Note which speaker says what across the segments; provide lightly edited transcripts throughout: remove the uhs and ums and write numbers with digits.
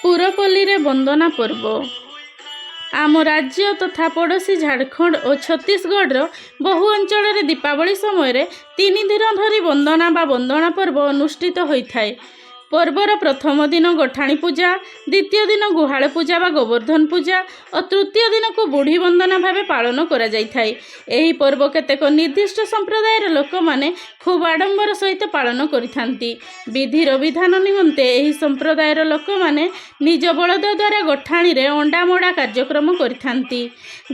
Speaker 1: ପୁରପଲ୍ଲୀରେ ବନ୍ଦନା ପର୍ବ। ଆମ ରାଜ୍ୟ ତଥା ପଡ଼ୋଶୀ ଝାଡ଼ଖଣ୍ଡ ଓ ଛତିଶଗଡ଼ର ବହୁ ଅଞ୍ଚଳରେ ଦୀପାବଳି ସମୟରେ 3 ଦିନ ଧରି ବନ୍ଦନା ବା ବନ୍ଦଣା ପର୍ବ ଅନୁଷ୍ଠିତ ହୋଇଥାଏ। ପର୍ବର ପ୍ରଥମ ଦିନ ଗୋଠାଣୀ ପୂଜା, ଦ୍ୱିତୀୟ ଦିନ ଗୁହାଳ ପୂଜା ବା ଗୋବର୍ଦ୍ଧନ ପୂଜା ଓ ତୃତୀୟ ଦିନକୁ ବୁଢ଼ୀ ବନ୍ଦନା ଭାବେ ପାଳନ କରାଯାଇଥାଏ। ଏହି ପର୍ବ କେତେକ ନିର୍ଦ୍ଦିଷ୍ଟ ସମ୍ପ୍ରଦାୟର ଲୋକମାନେ ଖୁବ୍ ଆଡ଼ମ୍ବର ସହିତ ପାଳନ କରିଥାନ୍ତି। ବିଧିର ବିଧାନ ନିମନ୍ତେ ଏହି ସମ୍ପ୍ରଦାୟର ଲୋକମାନେ ନିଜ ବଳଦ ଦ୍ୱାରା ଗୋଠାଣୀରେ ଅଣ୍ଡାମଡ଼ା କାର୍ଯ୍ୟକ୍ରମ କରିଥାନ୍ତି।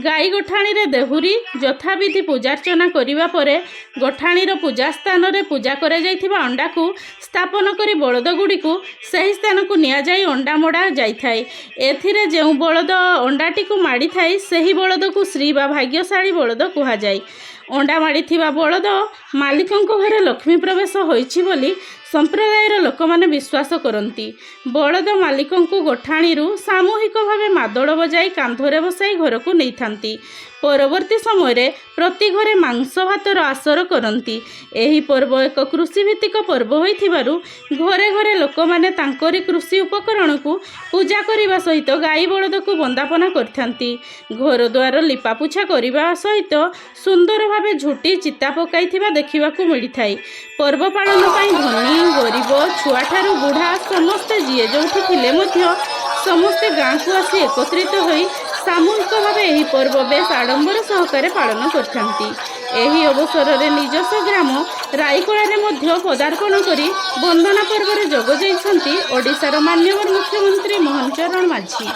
Speaker 1: ଗାଈ ଗୋଠାଣୀରେ ଦେହୁରୀ ଯଥାବିଧି ପୂଜାର୍ଚ୍ଚନା କରିବା ପରେ ଗୋଠାଣୀର ପୂଜା ସ୍ଥାନରେ ପୂଜା କରାଯାଇଥିବା ଅଣ୍ଡାକୁ ସ୍ଥାପନ କରି ବଳଦଗୁଡ଼ିକୁ ସେହି ସ୍ଥାନକୁ ନିଆଯାଇ ଅଣ୍ଡା ମଡ଼ା ଯାଇଥାଏ। ଏଥିରେ ଯେଉଁ ବଳଦ ଅଣ୍ଡାଟିକୁ ମାଡ଼ିଥାଏ, ସେହି ବଳଦକୁ ଶ୍ରୀ ବା ଭାଗ୍ୟଶାଳୀ ବଳଦ କୁହାଯାଏ। ଅଣ୍ଡା ମାଡ଼ିଥିବା ବଳଦ ମାଲିକଙ୍କ ଘରେ ଲକ୍ଷ୍ମୀ ପ୍ରବେଶ ହୋଇଛି ବୋଲି ସମ୍ପ୍ରଦାୟର ଲୋକମାନେ ବିଶ୍ୱାସ କରନ୍ତି। ବଳଦ ମାଲିକଙ୍କୁ ଗୋଠାଣୀରୁ ସାମୂହିକ ଭାବେ ମାଦଳ ବଜାଇ କାନ୍ଧରେ ବସାଇ ଘରକୁ ନେଇଥାନ୍ତି। ପରବର୍ତ୍ତୀ ସମୟରେ ପ୍ରତି ଘରେ ମାଂସ ଭାତର ଆସର କରନ୍ତି। ଏହି ପର୍ବ ଏକ କୃଷିଭିତ୍ତିକ ପର୍ବ ହୋଇଥିବାରୁ ଘରେ ଘରେ ଲୋକମାନେ ତାଙ୍କରି କୃଷି ଉପକରଣକୁ ପୂଜା କରିବା ସହିତ ଗାଈ ବଳଦକୁ ବନ୍ଦାପନା କରିଥାନ୍ତି। ଘର ଦ୍ୱାର ଲିପାପୋଛା କରିବା ସହିତ ସୁନ୍ଦର ଭାବେ ଝୋଟି ଚିତା ପକାଇଥିବା ଦେଖିବାକୁ ମିଳିଥାଏ। ପର୍ବ ପାଳନ ପାଇଁ ଧନୀ ଗରିବ, ଛୁଆଠାରୁ ବୁଢ଼ା ସମସ୍ତେ ଯିଏ ଯେଉଁଠି ଥିଲେ ମଧ୍ୟ ସମସ୍ତେ ଗାଁକୁ ଆସି ଏକତ୍ରିତ ହୋଇ ସାମୂହିକ ଭାବେ ଏହି ପର୍ବ ବେଶ ଆଡ଼ମ୍ବର ସହକାରେ ପାଳନ କରିଥାନ୍ତି। ଏହି ଅବସରରେ ନିଜସ୍ୱ ଗ୍ରାମ ରାଇକଳାରେ ମଧ୍ୟ ପଦାର୍ପଣ କରି ବନ୍ଦନା ପର୍ବରେ ଯୋଗ ଦେଇଛନ୍ତି ଓଡ଼ିଶାର ମାନ୍ୟବର ମୁଖ୍ୟମନ୍ତ୍ରୀ ମୋହନ ଚରଣ ମାଝୀ।